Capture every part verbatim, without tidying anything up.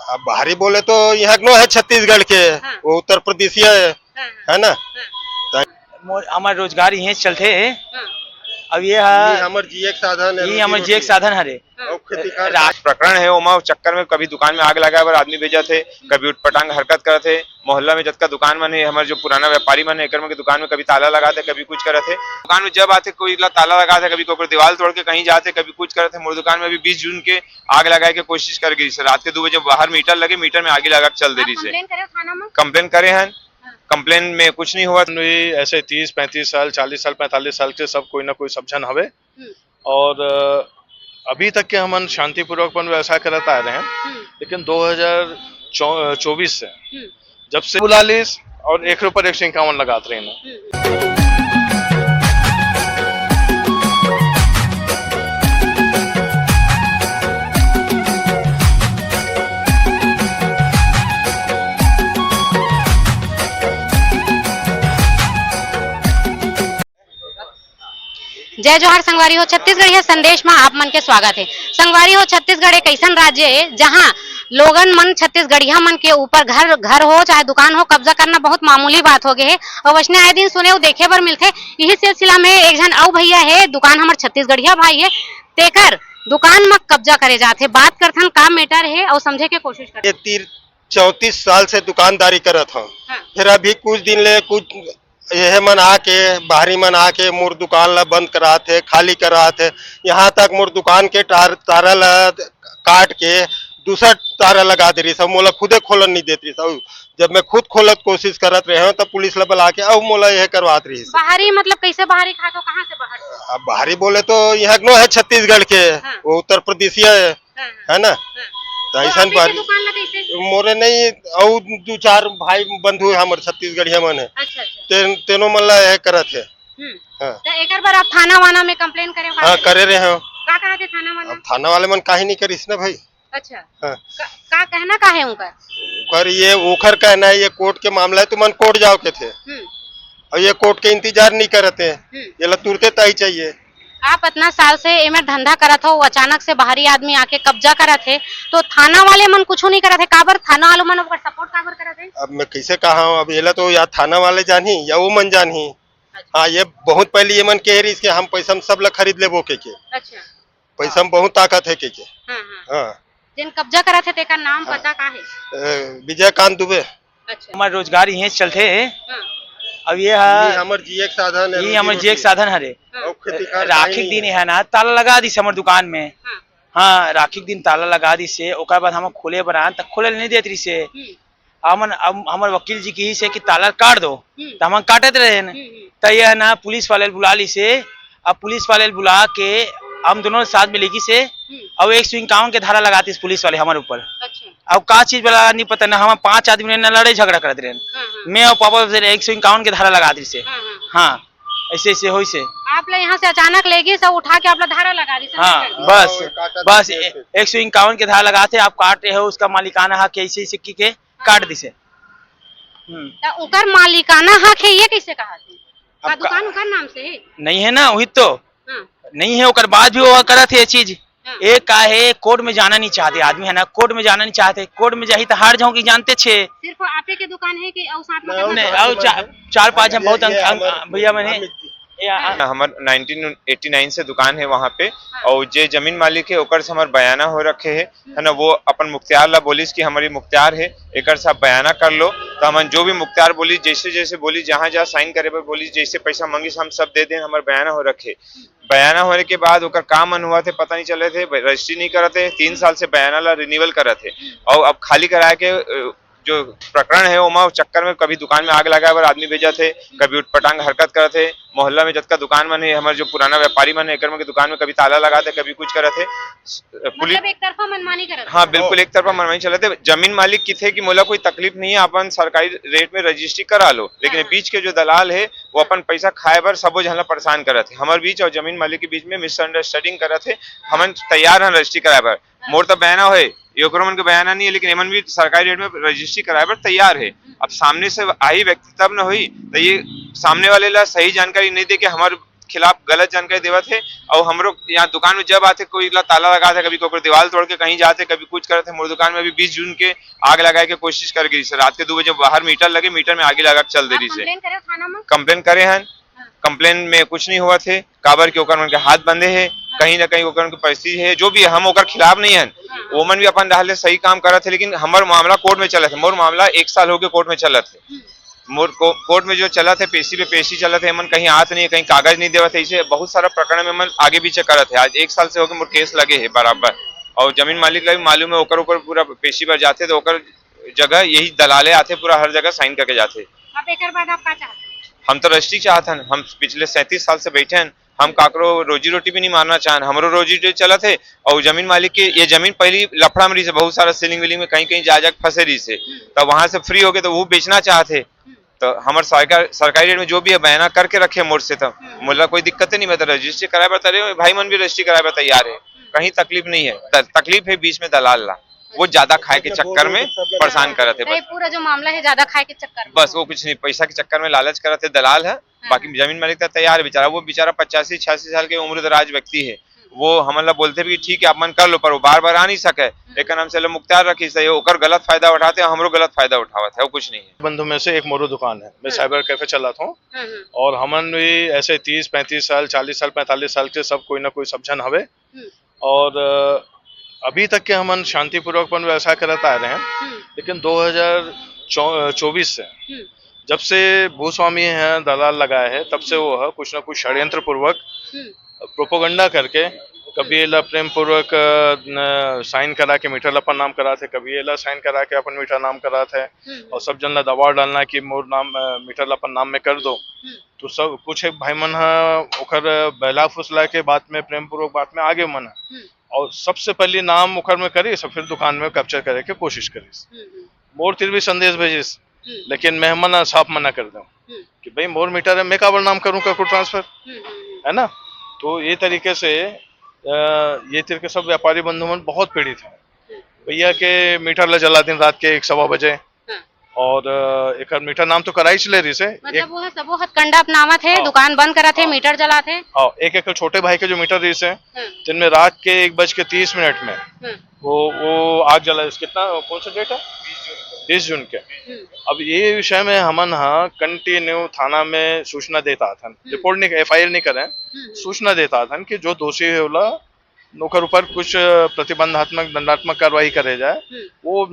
अब बाहरी बोले तो यहाँ के नो है छत्तीसगढ़ के, हाँ। वो उत्तर प्रदेशिया है, हाँ, हाँ। है ना? हाँ। मोर, हमर रोजगार इहें चलथे। हाँ। अब ये ये हा, हमर जिए के साधन है, ये रोजी हमर जिए के रोटी। साधन हरे। हाँ। अउ खेती खार रा- प्रकरण है, ओमा चक्कर में कभी दुकान में आग लगाए बर आदमी भेजत हे, कभी उटपटांग हरकत करत हे। मोहल्ला में जतका दुकान मन हे, हमर जो पुराना व्यापारी मन हे, एकर मन के दुकान में कभी ताला लगात हे, कभी कुछ करत हे। दुकान में जब आथे, कोई ला ताला लगात हे, कभी कोकर दीवाल तोड़ के कहीं जात हे, कभी कुछ करत हे। मोर दुकान में अभी बीस जून के आग लगाए के कोशिश कर गिस हे। रात के दू बजे बाहर मीटर लगे, मीटर में आगी लगा के चल दे आप रिस हे। कंप्लेन करे हो थाना में? कंप्लेन करे हन, हाँ। कंप्लेन में कुछ नहीं हुआ। ये ऐसे तीस पैंतीस साल, चालीस साल, पैंतालीस साल के सब कोई ना कोई सब झन हवे। हम्म। और, अ, अभी तक के हमन शांतिपूर्वक अपन व्यवसाय करत आ रहे हैं, हम्म। लेकिन दो हज़ार चौबीस से हम्म। जब से बुला लीस और एक ऊपर एक सौ इक्यावन लगात रहे ना। हम्म। जय जोहार संगवारी हो, छत्तीसगढ़िया संदेश में आप मन के स्वागत है। संगवारी हो, छत्तीसगढ़ एक ऐसन राज्य है, जहां लोगन मन, छत्तीसगढ़िया मन के ऊपर घर, घर हो चाहे दुकान हो, कब्जा करना बहुत मामूली बात हो गए है। और वैसने आए दिन सुने अउ देखे बर मिलथे। यही सिलसिला में एक झन अउ भैया है, दुकान हमर छत्तीसगढ़िया भाई है, तेकर दुकान में कब्जा करे जाथे। बात करथन का मैटर है और समझे के कोशिश करथन। ये तीर-, चौंतीस साल से दुकानदारी करत हूँ। हाँ। फिर अभी कुछ दिन ले कुछ यह मन आके, बाहरी मन आके मोर दुकान ला बंद करात हे, खाली करात हे। यहाँ तक मोर दुकान के टार-, तारा ला काट के दूसरा तारा लगा दे रहिस, अउ मोला खुदे खोलन नहीं देत रहिस। अउ जब मैं खुद खोलत कोशिश करत रहे हूँ, तब पुलिस ला बुला के अउ मोला यह करवात रहिस। बाहरी मतलब कैसे बाहरी खात हो, कहाँ से बाहर से? अब बाहरी बोले तो यहाँ के नो है छत्तीसगढ़ के, हाँ। वो उत्तर प्रदेशिया है। हाँ, हाँ। है ना? हाँ। त तो ऐसन आप ही के बात दुकान ला कैसे? मोरे नहीं, अउ दू चार भाई बंधु है हमर छत्तीसगढ़िया मन है। अच्छा, अच्छा। तेन-, तेनो मन ला यह करत है। हम्म। हाँ। त एकर बर आप थाना वाना में कंप्लेन करे हो? हाँ, करे रहे हो। का कहा थे थाना वाला? अब थाना वाले मन काहे नहीं करिस ना भाई। अच्छा। हाँ। का, का कहना का है उनका? ओकर ये, ओखर कहना है, ये कोर्ट के मामला है, तुमन कोर्ट जाओ के थे। हम्म। और ये कोर्ट के इंतजार नहीं करते हैं। हम्म। ये ला तुरते तय चाहिए। आप इतना साल से एमे धंधा करत हो, अचानक से बाहरी आदमी आके कब्जा करत हे, तो थाना वाले मन कुछू नहीं करत हे, काबर थाना वाले मन ओकर सपोर्ट काबर करत हे? अब मैं कैसे कहा हूँ, अब एला तो या थाना वाले जानही या वो मन जानही। अच्छा। हाँ, ये बहुत पहले ये मन कह रही कि हम पैसा में सब ला खरीद लेबो के, के। अच्छा। पैसा में बहुत ताकत है के, के। हाँ, हाँ। हाँ। जेन कब्जा करत हे, तेकर नाम हाँ। पता का हे? ए, विजयकांत दुबे। अच्छा। हमर रोजगार इहें चलथे। हाँ। अब ये हा, ये हमर जिए के साधन है, ये रोजी हमर जिए के रोटी। साधन हरे। हाँ। अउ खेती खार राखी के कहीं दिन नहीं है। है ना, ताला लगा दिस हमर दुकान में। हाँ। हाँ, राखी के दिन ताला लगा दिस हे, ओकर बाद हम खोले बर आन, त खोले नहीं देत रहिस हे। हम्म। हमन, हम, हमर वकील जी कहिस हे कि ताला काट दो, हम्म। त हमन काटत रहेन। हम्म, हम्म। त ये ना पुलिस वाले ल बुला लिस हे, अब पुलिस वाले ल बुला के हम दोनों साथ में लेगिस हे, हम्म। अउ एक सौ इक्यावन के धारा लगा दिस पुलिस वाले हमर ऊपर। अच्छा। अब का चीज वाला नहीं पता ना, हम पांच आदमी रहे ना, लड़ाई झगड़ा करत रहेन। हाँ, हाँ। मैं अउ पापा से एक सौ इक्यावन के धारा लगा दिस हे। हाँ, हाँ। हाँ, ऐसे, ऐसे होइस हे। आप ला यहाँ से अचानक लेगिस अउ उठा के आप ला धारा लगा दिस हे, हाँ, कर दिस। बस, हाँ, वो काटा बस दिस हे। ए-, एक सौ इक्यावन के धारा लगाथे, आप काट रहे हो, उसका मालिकाना हक है, ऐसे, ऐसे की के हाँ, काट हाँ। दिस हे। हम्म। त ओकर मालिकाना हक है, ये कैसे कहा थे? का अब का दुकान ओकर नाम से है? नहीं है ना, वही तो। हाँ। नहीं है, ओकर बाद भी वो करत हे ये चीज। हाँ। एक का है, कोर्ट में जाना नहीं चाहते आदमी, है ना, कोर्ट में जाना नहीं चाहते, कोर्ट में जाही तो हार जाऊंगी, जानते छे। सिर्फ आपे के दुकान है कि अउ साथ में नहीं, करना नहीं, चाहते? अउ चार, चार पांच हम ये, बहुत ये अंग-, अंग-, हमारे भैया मैंने, हम ये आ-, हमर नाइनटीन एटी नाइन से दुकान है वहाँ पे, हाँ। और जे जमीन मालिक है, ओकर से हमर बयाना हो रखे है, है ना, वो अपन मुख्तियार ला बोलिस कि हमर ये मुख्तियार है, एकर से आप बयाना कर लो। तो हमन जो भी मुख्तियार बोली, जैसे, जैसे बोली, जहाँ, जहाँ साइन करे बर बोली, जैसे पैसा मांगिस, हम सब दे देन, हमर बयाना हो रखे। बयाना होने के बाद ओकर का मन हुआ थे, पता नहीं चले थे, रजिस्ट्री नहीं करत हे, तीन साल से बयाना ला रिन्यूअल करत हे, और अब खाली कराए के, अ, जो प्रकरण है, ओमा चक्कर में कभी दुकान में आग लगाए बर आदमी भेजत हे, कभी उटपटांग हरकत करत हे, मोहल्ला में जतका दुकान मन है, हमर जो पुराना व्यापारी मन है, एकर मन के दुकान में कभी ताला लगात हे, कभी कुछ करत हे। स-, पुलिस मतलब एक तरफा मनमानी करत हाँ, हे। बिल्कुल एक तरफा मनमानी चलत हे। जमीन मालिक किथे कि मोला कोई तकलीफ नहीं है, अपन सरकारी रेट में रजिस्ट्री करा लो, लेकिन हाँ। बीच के जो दलाल है, वो अपन पैसा खाए बर सबो झन ला परेशान करत हे। हमर बीच और जमीन मालिक के बीच में मिसअंडरस्टैंडिंग करत हे। हमन तैयार हन रजिस्ट्री कराए बर। मोर तो बयाना होए, ये ओकरो मन के बयाना नहीं है, लेकिन एमन भी सरकारी रेट में रजिस्ट्री कराए बर तैयार है। अब सामने से आई व्यक्ति तब न होई, तो ये सामने वाले ला सही जानकारी नहीं दे के हमर खिलाफ गलत जानकारी देवत हे। और हमरो यहाँ दुकान में जब आथे, कोई ला ताला लगाथे, कभी कोकर दीवाल तोड़ के कहीं जाथे, कभी कुछ करथे। मोर दुकान में अभी बीस जून के आग लगाए के कोशिश कर गई सर, रात के दो बजे बाहर मीटर लगे, मीटर में आगी लगा के चल दे रही से। कंप्लेन करे हन? हाँ। कंप्लेन में कुछ नहीं हुआ थे, काबर कि ओकर मन के हाथ बंधे हे, हाँ। कहीं ना कहीं ओकर मन के परिस्थिति है, जो भी है, हम ओकर खिलाफ नहीं हन। हाँ। ओमन भी अपन डहर ले सही काम करत हे, लेकिन हमर मामला कोर्ट में चलत हे। मोर मामला एक साल हो गए कोर्ट में चलत हे। हम्म। मोर को-, कोर्ट में जो चलत हे, पेशी पे पेशी चलत हे, एमन कहीं आत नहीं हे, कहीं कागज नहीं देवत हे, ऐसे बहुत सारा प्रकरण में एमन आगे पीछे करत हे। आज एक साल से होके मोर केस लगे हे बराबर, और जमीन मालिक ला भी मालूम है, ओकर ऊपर पूरा पेशी बर जाथे तो ओकर जगह यही दलाले आथे, पूरा हर जगह साइन करके जाथे। अब एकर बाद आप का चाहते हैं? हम तो रजिस्ट्री चाहत हन, हम पिछले सैंतीस साल से बैठे हन, हम काकरो रोजी रोटी भी नहीं मारना चाहन, हमरो रोजी रोटी चलत हे, और जमीन मालिक के ये जमीन पहली लफड़ा में रही से, बहुत सारा सीलिंग वीलिंग में कहीं कहीं जा जाके फंसे रही से, हम्म। तब वहां से फ्री हो गए तो वो बेचना चाहत हे। हम्म। तो हमर सरकार, सरकारी रेट में जो भी है बयाना करके रखे मोर से, तो हम्म। मोला कोई दिक्कत नहीं, मैं तो रजिस्ट्री कराए बर तैयार हूँ, भाई मन भी रजिस्ट्री कराए बर तैयार है, हम्म। कहीं तकलीफ नहीं है। त-, तकलीफ है बीच में दलाल ला, वो ज्यादा खाए के चक्कर में परेशान करत हे तो ये बस। पूरा जो मामला है, ज्यादा खाए के चक्कर में। बस वो कुछ नहीं, पैसा के चक्कर में लालच करत हे दलाल है। हाँ। बाकी जमीन मालिक तो तैयार है बेचारा, वो बेचारा पचासी छियासी साल के उम्र दराज व्यक्ति है, हम्म। वो हमन ला बोलथे भी कि ठीक है, आप मन कर लो, पर वो बार बार आ नहीं सके। हम्म। एकर नाम से ला मुख्तार रखिस हे, ओकर गलत फायदा उठाथे, हमरो गलत फायदा उठावत हे, वो कुछ नहीं है। बंधु में से एक मोरो दुकान है, मैं हम्म। साइबर कैफे चलाता हूँ। हम्म, हम्म। और हमन भी ऐसे तीस पैंतीस साल, चालीस साल, पैंतालीस साल के सब कोई ना कोई सब झन हवे। हम्म। और, अ, अभी तक के हमन शांतिपूर्वक अपन व्यवसाय करत आ रहे हैं, हम्म। लेकिन दो हज़ार चौ-, चौबीस से, हम्म। जब से भूस्वामी है, दलाल लगाए है, तब से हम्म। वो है कुछ ना कुछ षड्यंत्र पूर्वक हम्म। प्रोपोगंडा करके, कभी हम्म। एला प्रेम पूर्वक, अ, न, साइन करा के मीटर ला अपन नाम करात है, कभी एला साइन करा के अपन मीटर नाम करात है, हम्म। और सब जन ला दबाव डालना कि मोर नाम, अ, मीटर ला अपन नाम में कर दो। हम्म। तो सब कुछ एक भाई मन ह ओकर बहला फुसला के बात में, प्रेम पूर्वक बात में आगे मन ह। हम्म। और सबसे पहले नाम ओकर में करिस, फिर दुकान में कैप्चर करे के कोशिश करिस। हम्म, हम्म। मोर तीर भी संदेश भेजिस, हम्म। लेकिन मैं मन साफ मना कर दूं हम्म। कि भाई, मोर मीटर है, मैं काबर नाम करूं ककरो ट्रांसफर, हम्म, हम्म, हम्म। है ना? तो ये तरीके से, अ, ये तीर के सब व्यापारी बंधु मन बहुत पीड़ित हैं। हम्म। भैया के मीटर ला जला दिन रात के एक सवा बजे, हाँ। और, अ, एकर मीटर नाम तो कराइच ले रहिस हे। मतलब एक वो ह सबो हथकंडा अपनावत हे, हाँ। दुकान बंद करत हे, हाँ। मीटर जलात हे। हाँ, एक, एक छोटे भाई के जो मीटर रहिस हे, हाँ। दिन में रात के एक बज के तीस मिनट में हाँ। वो, वो आग जला, कितना, कौन सा डेट है? बीस जून के। हम्म। अब ये विषय में हमन ह कंटिन्यू थाना में सूचना देत आथन, हम्म। रिपोर्ट नहीं, एफ आई आर नहीं करे, हम्म, हम्म। सूचना देत आथन कि जो दोषी है ओला ओकर ऊपर कुछ प्रतिबंधात्मक, दंडात्मक कार्रवाई करे जाए, हम्म। वो, uh,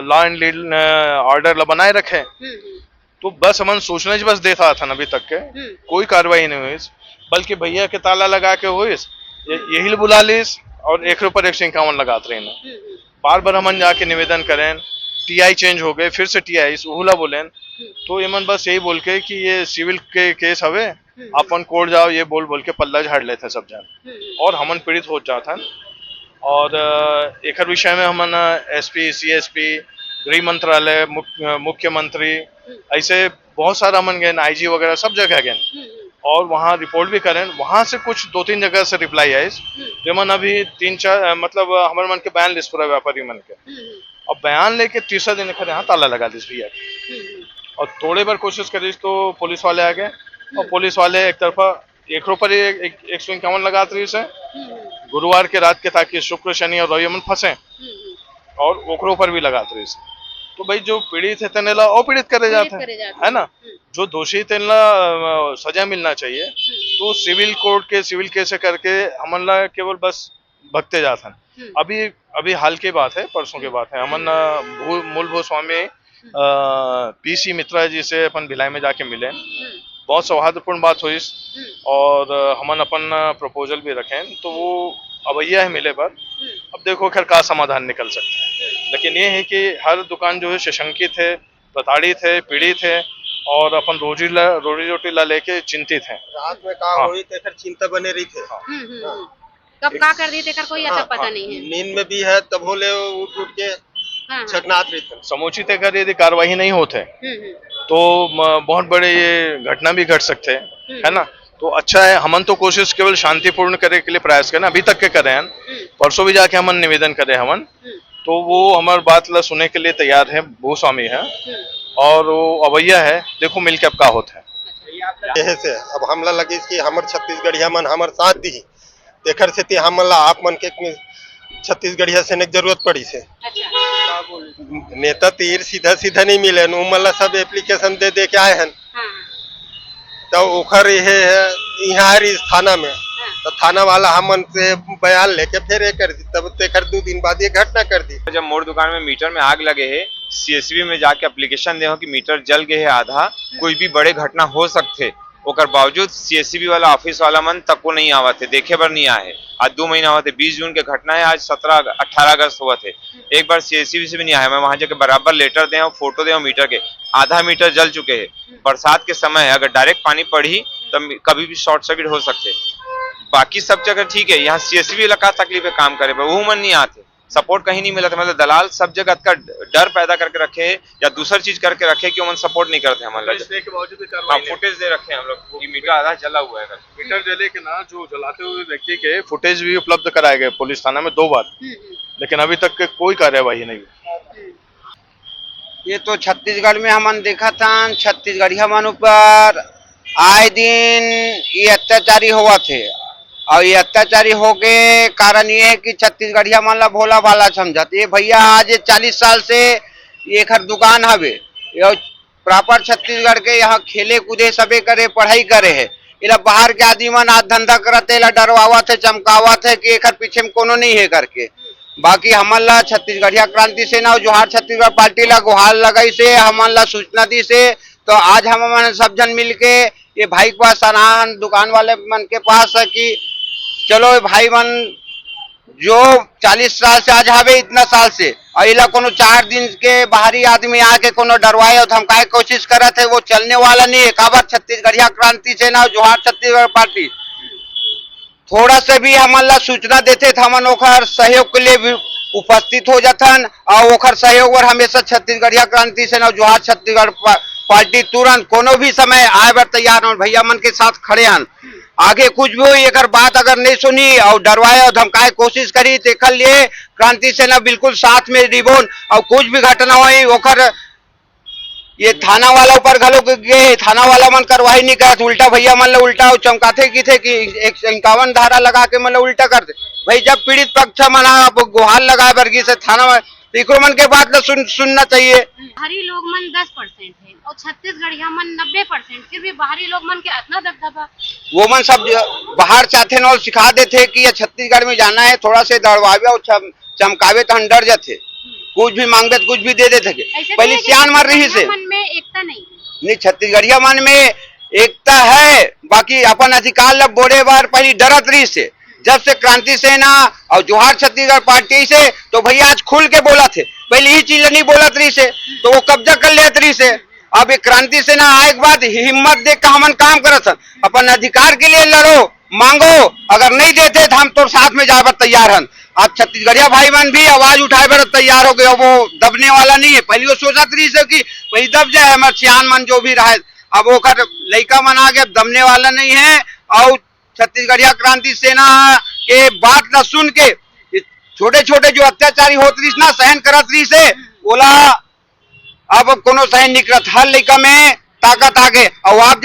law and lead, uh, order ला बनाए रखे। हम्म, हम्म। तो बस हमन सूचना ही बस देत आथन अभी तक के, हम्म। कोई कार्रवाई नहीं हुई, बल्कि भैया के ताला लगा के हुई, ये-, हम्म। यही ले बुला लीस और एक ऊपर एक सौ इक्यावन लगात रहिन। हम्म, हम्म। बार बार हमन जाके निवेदन करें, टी आई चेंज हो गए, फिर से टी आई उहला बोलें, हम्म। तो एमन बस यही बोल के कि ये सिविल के केस हवे, हम्म। अपन कोर्ट जाओ, ये बोल बोल के पल्ला झाड़ लेथे सब जन। हम्म। और हमन पीड़ित हो जाथन। और, अ, एकर विषय में हमन, अ, एस पी, सी एस पी, गृह मंत्रालय, मुख्य-, मुख्यमंत्री, हम्म। ऐसे बहुत सारा हमन गए, आई जी वगैरह सब जगह गए। हम्म, हम्म। और वहाँ रिपोर्ट भी करें, वहाँ से कुछ दो तीन जगह से रिप्लाई आइस। हम्म। जेमन अभी तीन चार, अ, मतलब, अ, हमर मन के बयान लिस पूरा व्यापारी मन के। हम्म, हम्म। अब बयान लेके तीसरा दिन एकर यहाँ ताला लगा दिस भैया के। हम्म, हम्म। और तोड़े बर कोशिश करिस तो पुलिस वाले आ गए। और हम्म। पुलिस वाले एक तरफा एकरो पर एक, एक, एक सौ इक्यावन लगात रहिस हे। हम्म। गुरुवार के रात के, ताकि शुक्र, शनि और रवि हमन फंसे। हम्म। और ओकरो पर भी लगात रहिस हे। तो भाई, जो पीड़ित है तेने ला और पीड़ित करे पीड़ित जाते हैं, करे जाते है ना? हैं। हम्म। जो दोषी तेन ला, अ, सजा मिलना चाहिए। हम्म। तो सिविल कोर्ट के, सिविल केस करके हमन ला केवल बस भगते जात हन। हम्म। अभी, अभी हाल के बात है, परसों के हम्म। बात है, हमन, अ, भू-, मूल भूस्वामी, हम्म। अ, पी सी मित्रा जी से अपन भिलाई में जाके मिले। हम्म। बहुत सौहार्दपूर्ण बात हुई हम्म। और, अ, हमन अपन, अ, प्रपोजल भी रखे, तो वो अवैया है मिले बर। हम्म। अब देखो, खैर, का समाधान निकल सकता है, हम्म। लेकिन ये है कि हर दुकान जो है, शंकित है, प्रताड़ित है, पीड़ित है और अपन रोजी ला, रोजी रोटी ला लेके चिंतित है। रात में का हाँ। होई, तेकर चिंता बने रहिथे। हाँ। हम्म, हम्म, हाँ। हम्म। कब एक का कर दी, तेकर कोई अता हाँ, पता हाँ। नहीं है। नींद में भी है, तब होले उठ, उठ के हाँ, हाँ। छटनात रहिथे। समुचित एकर यदि कार्रवाई नहीं होत है, हम्म, हम्म। तो म-, बहुत बड़े ये घटना भी घट सकते हैं, हम्म। है ना? तो अच्छा है, हमन तो कोशिश केवल शांतिपूर्ण करे के लिए प्रयास करें, अभी तक के करे हैं। हम्म। परसों भी जाके हमन निवेदन करे हमन, हम्म। तो वो हमर बात ला सुने के लिए तैयार है, भूस्वामी है, हम्म। और वो अवैया है। देखो मिलके अब का होत है। एहे से अब हमला लगिस कि हमर छत्तीसगढ़िया मन हमर साथ दिही, तेखर सेती हमन ला आप मन के छत्तीसगढ़िया सेना के जरूरत पड़िस हे। अच्छा। नेता तीर सीधा सीधा नहीं मिले, उमन ला सब एप्लीकेशन दे दे के आए हन। हाँ। तो ओखर ये है, यहाँ आ रही थाना में, हाँ। तो थाना वाला हमन से बयान लेके फिर ये कर दी, तब तेखर दो दिन बाद ये घटना कर दी। जब मोर दुकान में मीटर में आग लगे है, सीएसबी में जाके एप्लीकेशन दे हो कि मीटर जल गए है आधा, कोई भी बड़े घटना हो सकथे, ओकर बावजूद सीएसबी वाला ऑफिस वाला मन तको नहीं आवत है, देखे बर नहीं आए है। आज दो महीना होत है, बीस जून के घटना है, आज सत्रह अग-, अठारह अगस्त होवत है, एक बार सीएसबी से भी नहीं आया। मैं वहां जाके बराबर लेटर दे हूँ, फोटो दे हूँ मीटर के, आधा मीटर जल चुके हैं। बरसात के समय अगर डायरेक्ट पानी पड़ी तो कभी भी शॉर्ट सर्किट हो सकते। बाकी सब जगह ठीक है, यहाँ सीएसबी वाला का तकलीफ है काम करे पर, वो मन नहीं आते, सपोर्ट कहीं नहीं मिलत है। मतलब दलाल सब जगह अतका डर पैदा करके रखे हैं या दूसर चीज करके रखे हैं कि ओमन सपोर्ट नहीं करते हमन ला। फुटेज दे के बावजूद भी हाँ, कार्रवाई नहीं। फुटेज दे रखे हैं हम लोग कि मीटर आधा जला हुआ है करके। मीटर जले के ना, जो जलाते हुए व्यक्ति के फुटेज भी उपलब्ध कराए गए पुलिस थाना में दो बार, हम्म, हम्म। लेकिन अभी तक के कोई कार्यवाही नहीं हुई। हम्म। ये तो छत्तीसगढ़ में हमन देखत हन, छत्तीसगढ़िया मन ऊपर आए दिन ये अत्याचारी होवत हे, और ये अत्याचारी होके कारण ये है कि छत्तीसगढ़िया मन ला भोला भाला समझत। ये भैया आज ये चालीस साल से ये एकर दुकान हवे, ये प्रॉपर छत्तीसगढ़ के, यहाँ खेले कूदे, सबे करे, पढ़ाई करे है। एला बाहर के आदमी मन आज धंधा करत हे, एला डरवावत हे, चमकावत हे कि एकर पीछे में कोनो नहीं है करके। बाकी हमन ला छत्तीसगढ़िया क्रांति सेना और जोहार छत्तीसगढ़ पार्टी ला गुहार लगाइस हे, हमन ला सूचना दिस हे, तो आज हमन सब झन मिलके ये भाई के पास आना हन, दुकान वाले मन के पास है कि चलो ये भाई मन जो चालीस साल से आज हवे, इतना साल से, और इला कोनो चार दिन के बाहरी आदमी आके कोनो डरवाए और धमकाए के कोशिश करत है, वो चलने वाला नहीं है। काबर छत्तीसगढ़िया क्रांति सेना और जोहार छत्तीसगढ़ पार्टी थोड़ा से भी हमन ला सूचना देथे, त हमन ओखर सहयोग के लिए भी उपस्थित हो जाथन, और ओखर सहयोग बर हमेशा छत्तीसगढ़िया क्रांति सेना और जोहार छत्तीसगढ़ पा-, पार्टी तुरंत कोनो भी समय आए बर तैयार हन। भैया मन के साथ खड़े हन। आगे कुछ भी होई, एकर बात अगर नहीं सुनी और डरवाए और धमकाए कोशिश करी, तो एकर लिए क्रांति सेना बिल्कुल साथ में रिबोन, और कुछ भी घटना होई, ओकर ये थाना वाला ऊपर घलो गे, थाना वाला मन कार्रवाई नहीं करत, उल्टा भैया मन ला उल्टा चमकाथे, किथे कि एक सौ इक्यावन धारा लगा के मन ला उल्टा कर दे। भाई, जब पीड़ित पक्ष मन ह अब गुहार लगाए बर गिस हे थाना में, तो इकरो मन के बात ला सुन, सुनना चाहिए। बाहरी लोग मन दस परसेंट है और छत्तीसगढ़िया मन नब्बे परसेंट, फिर भी बाहरी लोग मन के इतना दबदबा। वो मन सब जो बाहर चाहते न, और सिखा देते कि ये छत्तीसगढ़ में जाना है, थोड़ा से दौड़वावे और चम-, चमकावे तो हम डर जाते, कुछ भी मांगबे तो कुछ भी दे देते। ऐसे पहले नहीं है कि सियान मर रही से। छत्तीसगढ़िया मन में एकता नहीं है। नहीं, छत्तीसगढ़िया मन में एकता है, बाकी अपन अधिकार ला बोले बार पहले डरत रही से। जब से क्रांति सेना और जोहार छत्तीसगढ़ पार्टी से, तो भैया आज खुल के बोलत हे, पहले ये चीज नहीं बोलत रही से, तो वो कब्जा कर लेत रही से। अब ये क्रांति सेना आए के बाद हिम्मत देख के हमन काम करत हन, अपन अधिकार के लिए लड़ो, मांगो, अगर नहीं देते तो हम तोर साथ में जाए बर तैयार हन। आज छत्तीसगढ़िया भाई मन भी आवाज उठाए बर तैयार हो गए, वो दबने वाला नहीं है। पहले वो सोचत रही से कि वही दब जाए हमारे सियान मन जो भी रहे, अब ओकर लइका मन आ गए, दबने वाला नहीं है। और छत्तीसगढ़िया क्रांति सेना के बात ला सुन के ये छोटे छोटे जो अत्याचारी होत रहिस ना, सहन करत रहिस हे, ओला अब कोनो सहन नहीं करत। हर लइका में ताकत आ गए। और आप